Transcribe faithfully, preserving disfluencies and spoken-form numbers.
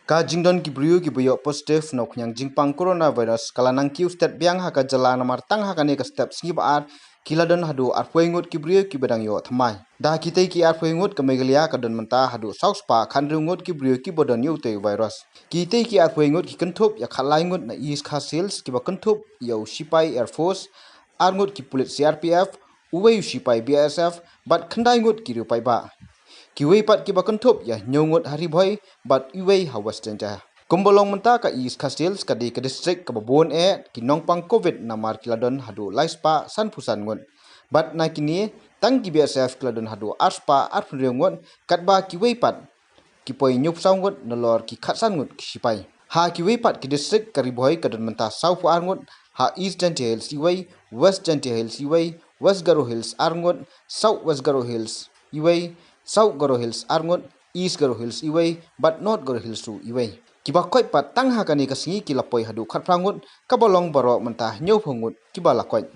Ka jingdon ki briew kiba ïoh positive na u khñiang jingpang coronavirus ka la nang kiew stet biang ha ka jylla namar tang ha kane ka step sngi ba ar ki la don haduh arphew ngut ki briew kiba dang ïoh thymmai. Da kitei ki arphew ngut ka Meghalaya ka don mynta haduh saw spah khathynriew ngut ki briew kiba don ïa utei u virus. Kitei ki arphew ngut ki kynthup ïa khatlai ngut na East Khasi Hills kiba kynthup ïa u shipai Air Force, ar ngut ki pulit C R P F, uwei u shipai B S F, bad khyndai ngut ki riew paidbah. Kiwei pat kiba kynthup ïa hynñiew ngut ha Ri Bhoi bad uwei ha West Jaintia. Kumba long mynta ka East Khasi Hills ka dei ka district kaba bun eh ki nongpang covid namar ki la don haduh lai spah sanphew san ngut. Bad na kine tang ki B S F ki la don haduh ar spah arphew hynriew ngut, katba kiwei pat ki poi hynñiewphew saw ngut nalor ki khatsan ngut ki shipai. Ha kiwei pat ki district ka Ri Bhoi ka don mynta sawphew ar ngut, ha East Jaintia Hills iwei, West Jaintia Hills iwei, West Garo Hills ar ngut, South West Garo Hills iwei, South Garo Hills ar ngut, East Garo Hills iwei, bad North Garo Hills ruh iwei. Kiba koit pat tang ha kane ka sngi ki la poi haduh khatphra ngut, kaba long baroh mynta hynñiewphew ngut kiba la koit.